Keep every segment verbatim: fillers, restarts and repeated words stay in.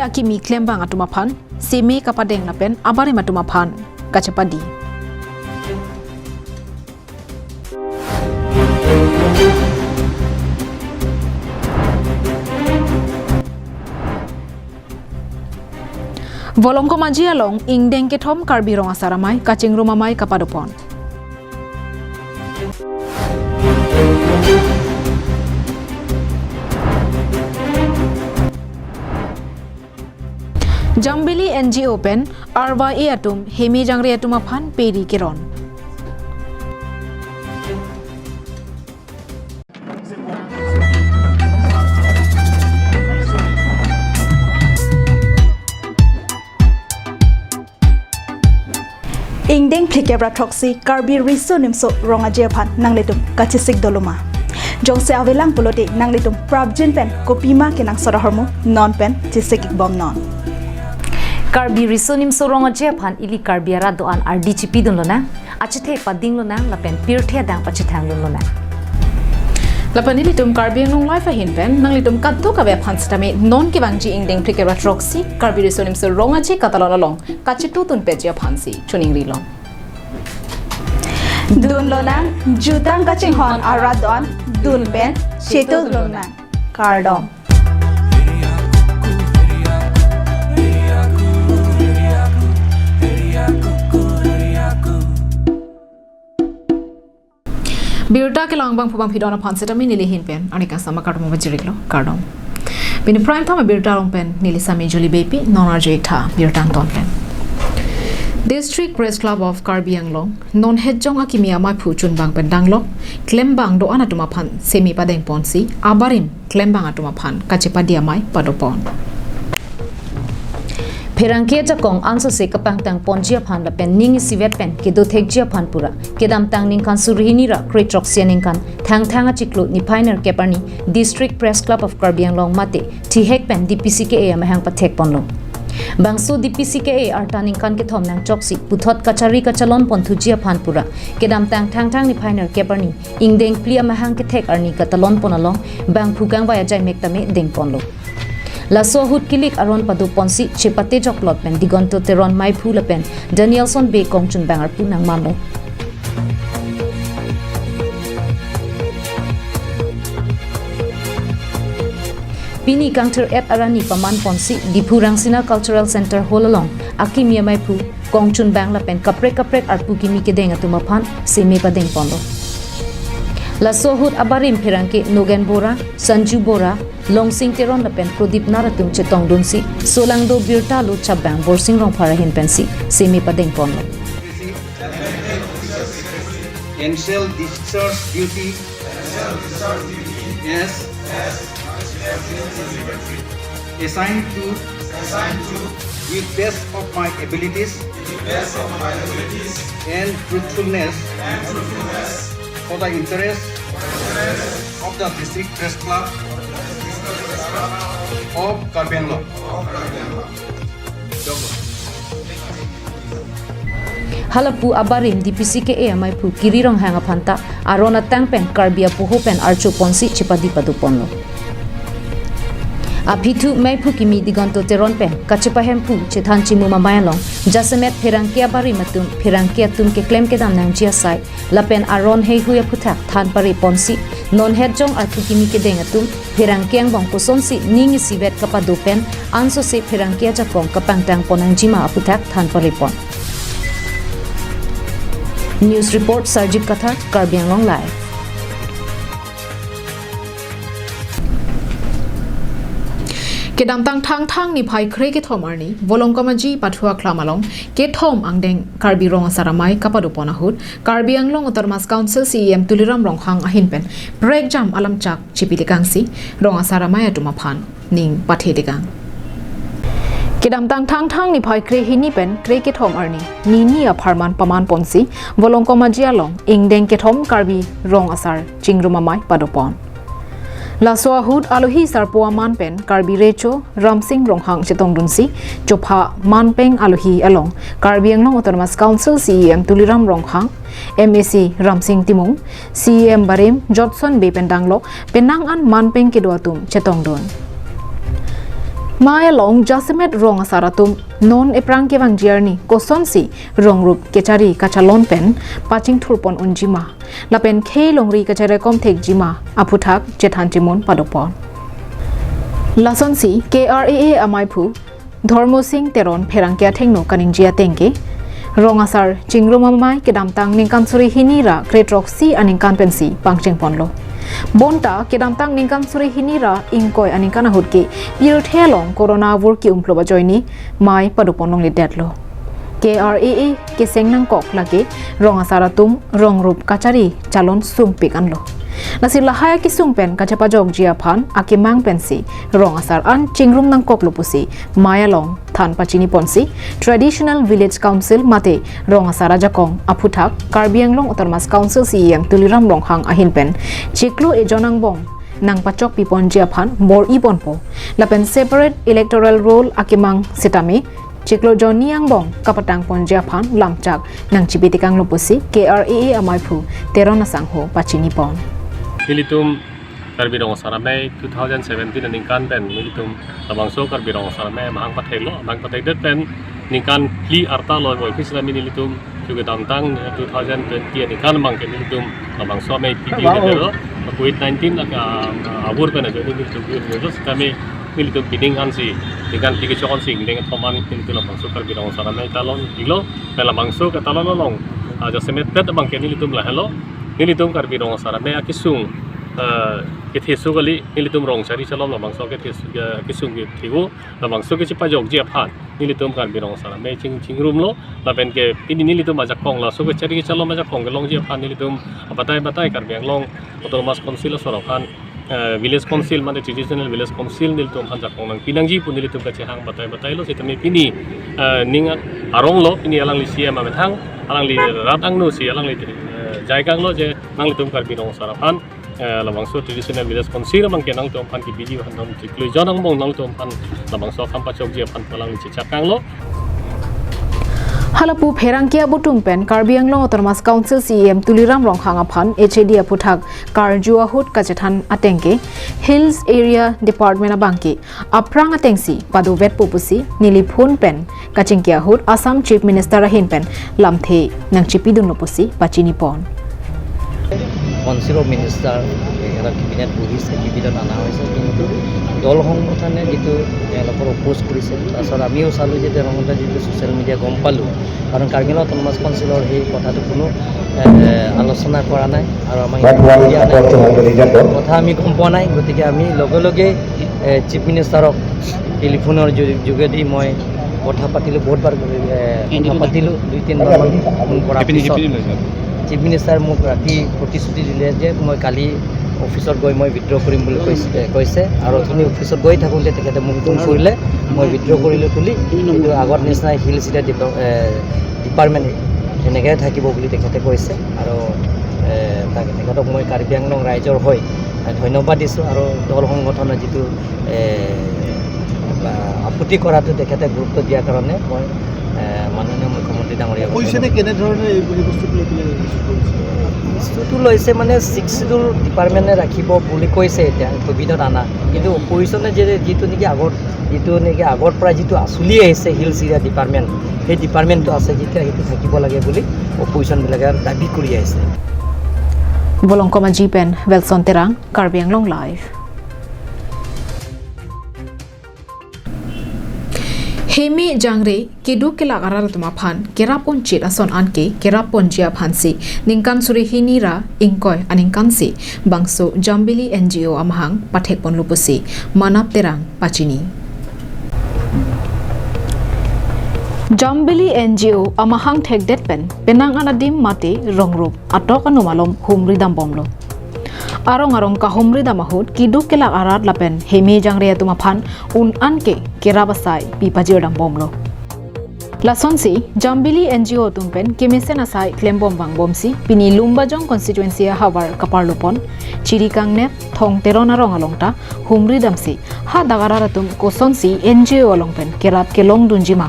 Akimi klembang atum aphan seme kapadeng lapen abarim atum aphan kachepadi. Volongkom Aji along ingdeng kethom Karbi Rong Asar Amei kachingrum amei kapadopon. Jambili N G O pen R Y A atum heme jangre atum aphan peri keron. Ingdeng phlikep ra throksi Karbi Riso Nimso Rong Aji aphan nanglitum kachesik doloma. Jongsi avelang pulote nanglitum prapjin pen kopima kenangsot ahormu non pen chesik ikbom non. Karbi Riso Nimso Rong Aji aphan ili Karbi arat do-an ardi chipidun lonang, achethe pading lonang lapen pirthe adang pachethang dun lonang. Lapen ilitum Karbi Anglong Live ahin pen nanglitum kadokave aphan sitame non kevangji ingdeng phlikep ra throksi Karbi Riso Nimso Rong Aji katalon along kachetudun peji aphansi choningri long. Dun lonang, jutang kachinghon arat do-an, dun pen chetu dun lonang. Kardom. Birta kelang bangphu bangphi do-an aphan sitame neli ahin pen arni kangsam akardom pajirlo, kardom. Pini prime time abirta along pen neli Sami Juli Beypi, non arju iktha birta angton pen. District Press Club of Karbi Anglong non hetjong akimi ameiphu chunbang pen danglok klembang do-an atum aphan seme padengponsi abarim klembang atum aphan kachepadi amei padopon. Pherangke ajakong ansose kapangtangponji aphan lapen ning isivet pen kedothekji aphan pura kedamtang ningkan suri hini ra kre throksi aningkan Thangthang achiklo niphai nerkep arni District Press Club of Karbi Anglong mate thihek pen D P C K A amahang pathekponlo. Bangso D P C K A arta ningkan kethom nangchoksi puthot kachari kachalonponthuji aphan pura kedamtang Thangthang niphai nerkep arni ingdeng phli amahang kethek arni katalonpon along bangphu kangvai ajaimek tame dengponlo. Laso ahut kilik aron padoponsi chepate joklot pen Digonto Teron meiphu lapen Danielson Bey kongchunbang arpu nangmanlo. Pini kangthir-et arni pamanponsi Diphu Rangsina Cultural Center Hall along akimi ameiphu, kongchunbang lapen kaprek kaprek arpu kimi kedeng atum aphan seme padengponlo. Laso ahut abarim pherangke Nogen Bora, Sanju Bora, Longsing Teron lapen Prodip Nair atum chetongdunsi solangdo birta lochapbang Borsing Rongphar ahin pensi seme padengponlo. And shall discharge duty as assigned to with best of my abilities and truthfulness for the interest of the District Press Club of Karbi Anglong. Halapu abarim D P C K A ameiphu Kiri Ronghang aphanta aron atang pen Karbi apoho pen archoponsi chepadi padoponlo. Aphi thu meiphu kimi Digonto Teron pen kachepahemphu chethan chimum amei along jasemet pherangke abarim atum pherangke atum keklem kedam nangji asai lapen aron heihui aphuthak than pareponsi non hetjong arpu kimi kedeng atum pherangke angbong kosonsi ning isivet kapado pen ansose pherangke ajakong kapangtangpon nangjima aphuthak than parepon. News report Sarjit Kathar, Karbi Anglong Live. Kedamtang Thangthang niphai kre kethom arni Volongkom Aji Pathu Aklam along kethom angdeng Karbi Rong Asar Amei kapadopon ahut Karbi Anglong Autonomous Council C E M Tuliram Ronghang ahin pen prekjam alamchak chipitekangsi Rong Asar Amei atum aphan ning pathetekang. Kedamtang Thangthang niphai kre hini pen kre kethom arni nini apharman pamanponsi Volongkom Aji along ingdeng kethom Karbi Rong Asar chingrum amei padopon. Laso ahut alohi sarpo aman pen Karbi Recho Ramsing Ronghang chetongdunsi chopha manpeng alohi along Karbi Anglong Autonomous Council C E M Tuliram Ronghang, M A C Ramsing Timung, C E M barim Jotson Bey pen danglok penang an manpeng kedo atum chetongdun. Mei along jasemet rong asar atum non ephrang kevangji arni kosonsi rongrup kachari kachalon pen pachingthurpon unjima lapen khei longri kachari kom thekjima aphuthak chethan chimun padopon. Lasonsi K R A A amaiphu Dhormo Sing Teron pherangke athengno kaningje ateng ke, rong asar chingrum amei kedamtang ningkan suri hini ra kre throksi aningkan pensi pangchengponlo. Bonta kedamtang ningkan suri hini ra ingkoi aningkan ahut ke pirthe along corona avur ke-umphlo ajoine mei padopon longledetlo. K R A A keseng nangkok lake rong asar atum rongrup kachari chalon sumpik anlo. Lasi lahai akesung pen kachepajokji aphan akemang pensi rong asar an chingrum nangkoklo pusi mei along than pachiniponsi Traditional Village Council mate rong asar ajakong aphuthak Karbi Anglong Autonomous Council C E M Tuliram Ronghang ahin pen chiklo ejon angbong nangpachokpiponji aphan bor-iponpo lapen separate electoral roll akemang sitame chiklo jonni angbong kapatangponji aphan lamchak nangchipitekanglo pusi K R A A amaiphu Teron asangho pachinipon. Nelitum Karbi Rong Asar Amei two thousand seventeen aningkan pen nelitum labangso Karbi Rong Asar Amei amahang patheklo, amahang pathekdet pen ningkan phli arta lo, boi phli sitame nelitum chuke damtang two thousand twenty aningkan abang ke nelitum labangso amei pipi Wow. Delo, covid nineteen aka, ah, avur pen ajo nelitum pipi delo, sitame nelitum pining ansi, ningkan phli kechok ansi, ningkan thom an nelitum labangso Karbi Rong Asar Amei talon dilo, pen labangso ketalon along, ah, jasemet pet abang ke nelitum lahelo, nelitum Karbi Rong Asar Amei akesung, ah, ketheso kali, nelitum rong chari chalom labangso ketheso, ah, kesung kethevo, labangso kechepajokji aphan nelitum Karbi Rong Asar Amei ching chingrumlo, lapen ke pini nelitum ajakong laso kechari kechalom ajakong kelongji aphan nelitum abatai batai Karbi Anglong Autonomous Council asor aphan, eh, Village Council mate Traditional Village Council nelitum aphan jakong nangpinangji pu nelitum kachehang batai batailo, sitame pini, eh, ning aronglo, pini alangli C E M amethang, alangli rat angno si alangli, eh, jaikanglo je nanglitum Karbi Rong Asar aphan, eh, labangso Traditional Village Council abang ke nangtum aphan kebiji aphan dam chiklo ejon angbong nangtum aphan labangso akam pachokji aphan alangli chechakanglo. Halapu pherangke abutung pen Karbi Anglong Autonomous Council C E M Tuliram Ronghang aphan H A D aphuthak karju ahut kachethan ateng ke Hills Area Department abang ke aphrang atengsi padovetpo pusi neli phone pen kachingki ahut Assam Chief Minister ahin pen lamthe nangchipidunlo pusi pachinipon. Council of Minister, এ, এটা কেবিনেট বহিছে, কেবিনেট অনা হৈছে, কিন্তু দল সংগঠনে যিটো তেওঁলোকৰ অপ'জ কৰিছে, তাৰপিছত আমিও চালোঁ যে তেওঁলোকে যিটো ছ'চিয়েল মিডিয়া গম পালোঁ, কাৰণ কাৰ্বি আংলং অট'নমাছ কাউন্সিলৰ সেই কথাটো কোনো, এ, এ, আলোচনা কৰা নাই আৰু আমাক ইনফৰ্ম দিয়া নাই। কথা আমি গম পোৱা নাই, গতিকে আমি লগে লগে, এ, চিফ মিনিষ্টাৰক টেলিফোনৰ জৰি-, যোগেদি মই কথা পাতিলোঁ, বহুতবাৰ, এ, কথা পাতিলোঁ, দুই তিনিবাৰমান ফোন কৰাৰ পিছত চিফ মিনিষ্টাৰে মোক ৰাতি প্ৰতিশ্ৰুতি দিলে যে মই কালি অফিচত গৈ মই উইথড্ৰ কৰিম বুলি কৈছে, কৈছে। আৰু অথনি অফিচত গৈ থাকোঁতে তেখেতে মোক ফোন কৰিলে, মই উইথড্ৰ কৰিলোঁ বুলি। কিন্তু আগৰ নিচিনা হিলছ এতিয়া ডেভেলপ-, এ, ডিপাৰ্টমেণ্ট এনেকৈ থাকিব বুলি তেখেতে কৈছে। আৰু, এ, তাক, তেখেতক মই কাৰ্বি আংলং ৰাইজৰ হৈ, এ, ধন্যবাদ দিছোঁ। আৰু দল সংগঠনৰ যিটো, এ, আপত্তি কৰাটো তেখেতে গুৰুত্ব দিয়াৰ কাৰণে মই, এ, মাননীয় মুখ্যমন্ত্ৰী ডাঙৰীয়া কৈছেনে কেনেধৰণে এই, এই বস্তুটো লৈ পেলাই ইছ্যুটো লৈছে? ইছ্যুটো লৈছে মানে ছিক্স শ্বিডিউল ডিপাৰ্টমেণ্টে ৰাখিব বুলি কৈছে এতিয়া কেবিনেটত অনা, কিন্তু অপজিশ্যনে যে যিটো নেকি আগৰ, যিটো নেকি আগৰ পৰা যিটো চলি আহিছে হিলছ এৰিয়া ডিপাৰ্টমেণ্ট, সেই ডিপাৰ্টমেণ্টটো আছে যেতিয়া সেইটো থাকিব লাগে বুলি অপজিশ্যনবিলাকে দাবী কৰি আহিছে। Bolongkom Aji pen Wilson Terang, Karbi Anglong Live. Heme jangre keduk kelak arat atum aphan kerap ponchit ason anke kerap ponji aphansi ningkan suri hini ra ingkoi aningkansi bangso Jambili N G O amahang pathekponlo pusi Manap Terang pachini. Jambili N G O amahang thekdet pen penang an adim mate rongrup atok anu malom humri dambomlo. Arong arong kahumri dam ahut keduk kelak arat lapen heme jangre atum aphan un anke kerap asai pi pajir dambomlo. Lasonsi Jambili N G O atum pen kemesen asai klembom vangbomsi pini Lumbajong constituency ahavar kaparlopon Chiri Kangnep Thong Teron arong along ta humri damsi hadak arat atum kosonsi N G O along pen kerap kelongdunjima,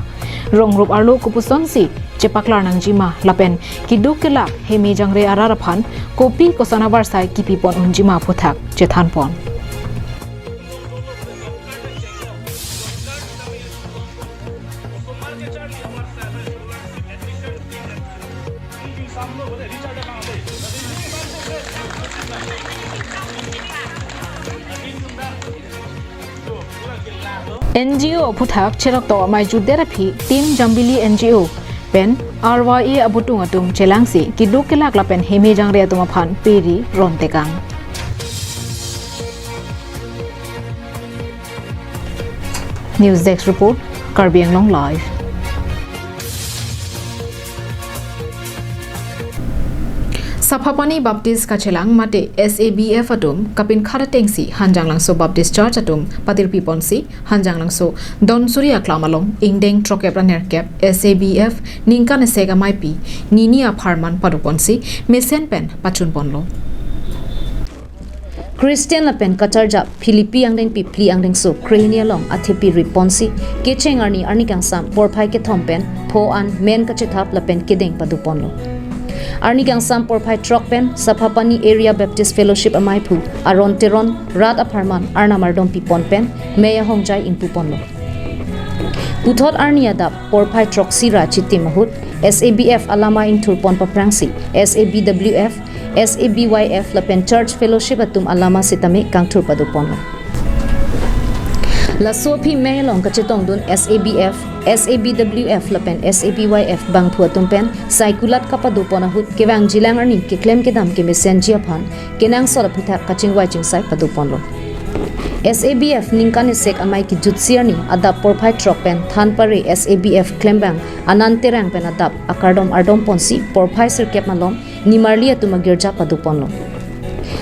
rongrup arlo kopusonsi chepaklar nangjima lapen keduk kelak heme jangre arat aphan kopi koson avarsai kipipon unjima aphuthak chethanpon. N G O aphuthak cheroktok amei jutdet aphi Team Jambili N G O pen R Y A abutung atum chelangsi keduk kelak lapen heme jangre atum aphan peri rontekang. News Desk Report, Karbi Anglong Live. Saphapani Baptist kachelang mate S A B F atum kapinkhat atengsi Hanjanglangso Baptist Church atum patirpi ponsi Hanjanglangso Donsuri aklam along ingdeng throkep ra nerkep S A B F ningkan esek ameipi Nini apharman padoponsi mesen pen pachun ponlo. Christian lapen kacharjap Philippi angdengpi phli angdengso krehini along athepi riponsi kecheng arni arni kangsam porphai kethom pen pho an men kachethap lapen kedeng padoponlo. Arni kangsam porphai throk pen Saphapani Area Baptist Fellowship ameiphu Aron Teron rat apharman Arnam ardom pipon pen mei ahongjai ingpuponlo. Puthot arni adap porphai throksi ra chitim ahut S A B F alama ingthurpon paprangsi S A B W F, S A B Y F lapen Church Fellowship atum alama sitame kangthur padoponlo. Laso aphi mei along kachetongdun S A B F, S A B W F lapen S A B Y F bangphu atum pen saikulat kapadopon ahut kevangjilang arni keklem kedam kemesenji aphan kenangsot aphuthak kachingvai chingsai padoponlo. S A B F ningkan esek amei kejutsi arni adap porphai throk pen thanpare S A B F klembang Anand Terang pen adap akardom ardomponsi porphai sirkep malom nimarli atum agirja padoponlo.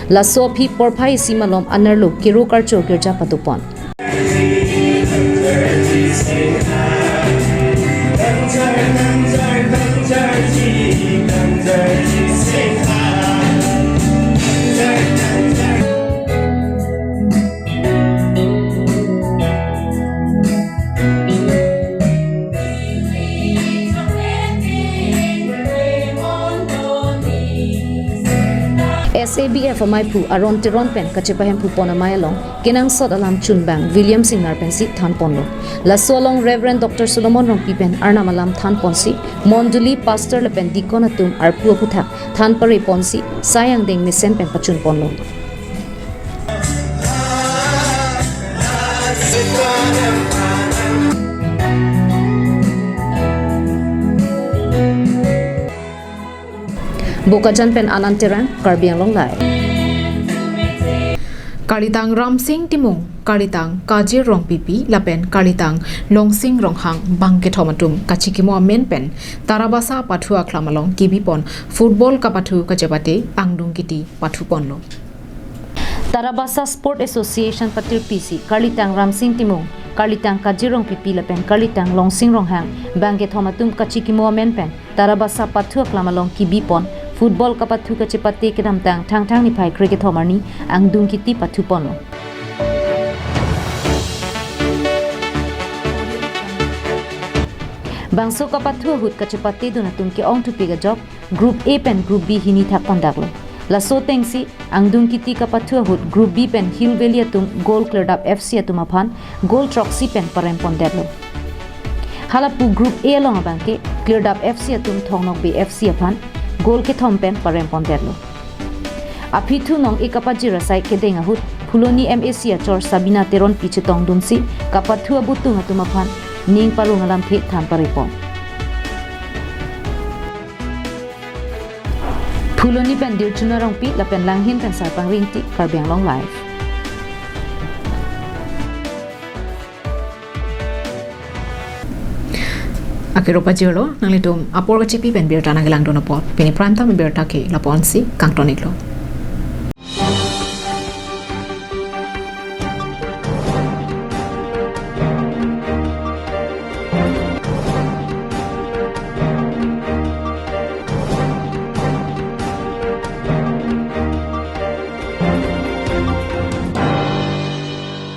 Laso aphi porphai isi malom anerlo Kiru Karcho girja padopon. S A B F ameiphu Aron Teron pen kachepahemphupon amei along kenangsot alam chunbang William Singnar pensi thanponlo. Laso along Reverend Doctor Solomon Rongpi pen Arnam alam thanponsi mondoli pastor lapen deacon atum arpu aphuthak thanpareponsi sai angdeng mesen pen pachunponlo. Bokajan pen Anand Terang, Karbi Anglong Live. Karlitang Ramsing Timung, Karlitang Kajir Rongpipi lapen Karlitang Longsing Ronghang bangkethom atum kachikimo amen pen Tarabasa pathu aklam along kebipon football kapathu kachepate angdung kiti pathuponlo. Tarabasa Sport Association patirpisi Karlitang Ramsing Timung, Karlitang Kajir Rongpipi lapen Karlitang Longsing Ronghang bangkethom atum kachikimo amen pen Tarabasa pathu aklam along kebipon football kapathu kachepate kedamtang Thangthang niphai krekethom arni angdung kiti pathuponlo. Bangso kapathu ahut kachepatedun atum ke-ong thupik ajok Group A pen Group B hini thak pandaklo. Laso atengsi angdung kiti kapathu ahut Group B pen Hill Valley atum goal Klirdap F C atum aphan goal throksi pen parempondetlo. Halapu Group A along abangke Klirdap F C atum Thongnokbe F C aphan goal kethom pen parempondetlo. Aphi thu nong-e kapajir asai kedeng ahut Phuloni M A C achor Sabina Teronpi chetongdunsi kapathu abutung atum aphan ning parong alamthe thanparepon. Phuloni pen Dirchuna Rongpi lapen Langhin pen Sarpang Ringti, Karbi Anglong Live. Akero pajirlo, nanglitum apor kachipi pen birta nangkelangdun apot. Pini prime time birta ke lapu-ansi kangton-iklo.